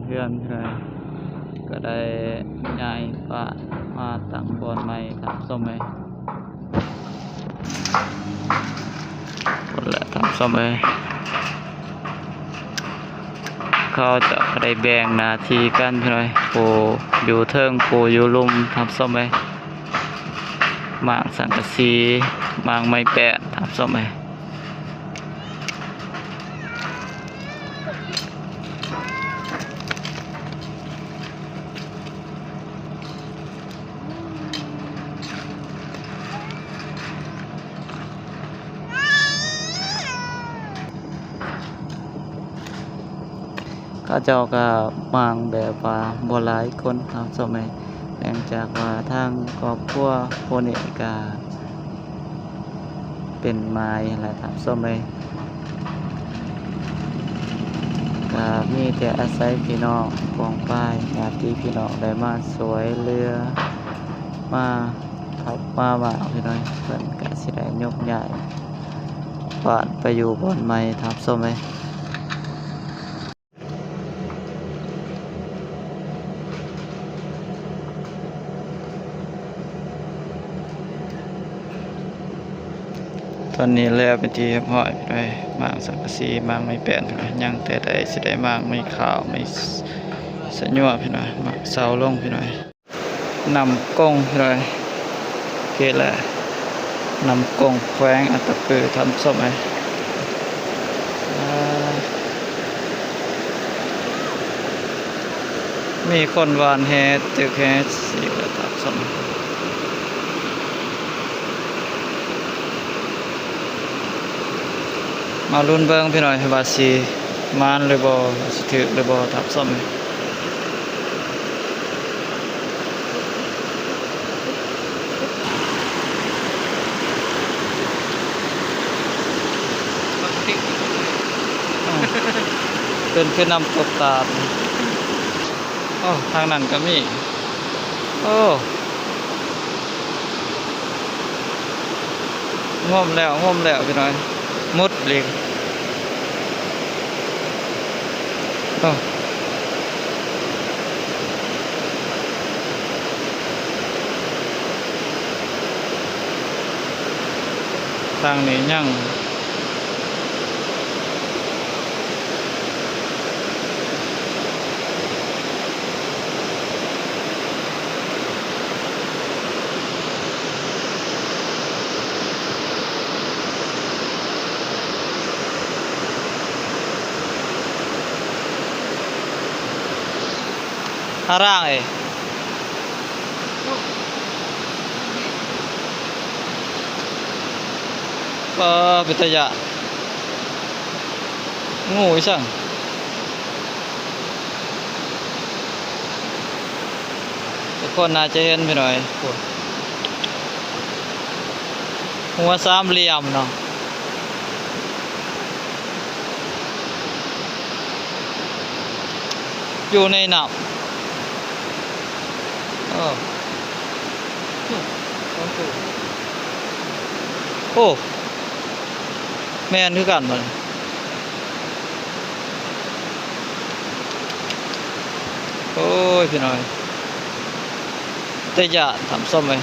ເຮືອນເພິ່ນກໍໄດ້ຍ້າຍບ້ານມາຕັ້ງບ່ອນໃໝ່ ທ່ານຜູ້ຊົມເອີຍ. ພຸ້ນແຫຼະ ທ່ານຜູ້ຊົມເອີຍ, ເຂົາເຈົ້າກໍໄດ້ແບ່ງໜ້າທີ່ກັນເພິ່ນເອີຍ, ຜູ້ຢູ່ເທິງ ຜູ້ຢູ່ລຸ່ມ ທ່ານຜູ້ຊົມເອີຍ. ມ້າງສັງກະສີ ມ້າງໄມ້ແປ້ນ ທ່ານຜູ້ຊົມເອີຍ. ເຂົາເຈົ້າກໍມ້າງແບບວ່າບໍ່ຫຼາຍຄົນ ທ່ານຜູ້ຊົມເອີຍ, ເນື່ອງຈາກວ່າທາງຄອບຄົວຜູ້ນີ້ກໍ ເປັນໝາຍຫັ້ນແຫຼະທ່ານຜູ້ຊົມເອີຍ. ກະມີແຕ່ອາໄສພີ່ນ້ອງປ້ອງປາຍ ຍາດຕິພີ່ນ້ອງໄດ້ມາຊ່ວຍເຫຼືອ ມາພັບມາວ່າງພີ່ນ້ອງ, ເພິ່ນກະຊິໄດ້ຍົກຍ້າຍບ້ານໄປຢູ່ບ່ອນໃໝ່ ທ່ານຜູ້ຊົມເອີຍ. ຕອນນີ້ແລ້ວເປັນທີ່ຮຽບຮ້ອຍພີ່ນ້ອງ, ມ້າງສັງກະສີ ມ້າງໄມ້ແປ້ນພີ່ນ້ອງ, ຍັງແຕ່ໄດ້ ຊິໄດ້ມ້າງໄມ້ຂາວ ໄມ້ສະຍົວະພີ່ນ້ອງ, ມ້າງເສົາລົງພີ່ນ້ອງ. ນ້ຳກົງພີ່ນ້ອງ, ໂອເຄແລ້ວ, ນ້ຳກົງແຂວງອັດຕະປື ທ່ານຜູ້ຊົມເອີຍ. ອ່າ ມີຄົນຫວ່ານແຫ ຕຶກແຫ ສີກະທັບຊ້ຳ. ມາລຸ້ນເບິ່ງພີ່ນ້ອງ ວ່າຊິໝານຫຼືບໍ່ ວ່າຊິຖືກຫຼືບໍ່ ທັບຊ້ຳ. ເປັນຄືນ້ຳຕົກຕາດ. ໂອ້ ທາງນັ້ນກໍມີ. ໂອ້ ງົມແລ້ວ ງົມແລ້ວພີ່ນ້ອງ, ໝົດເລີຍ. ໂອ້ ທາງນີ້ຍັງ. ອາຣາງເອ ເອີ ເປັນຕາຢ້ານ. ງູອີ່ສັງ ທຸກຄົນໜ້າຈະເຫັນພີ່ນ້ອງ. ໂອ້ ຫົວສາມຫຼ່ຽມເນາະ ຢູ່ໃນນ້ຳ. ເອີ ໂອ້ ແມ່ນຄືກັນບັດນີ້. ໂອ້ຍ ພີ່ນ້ອງ ແຕ່ຢ້ານ ທ່ານຜູ້ຊົມເອີຍ.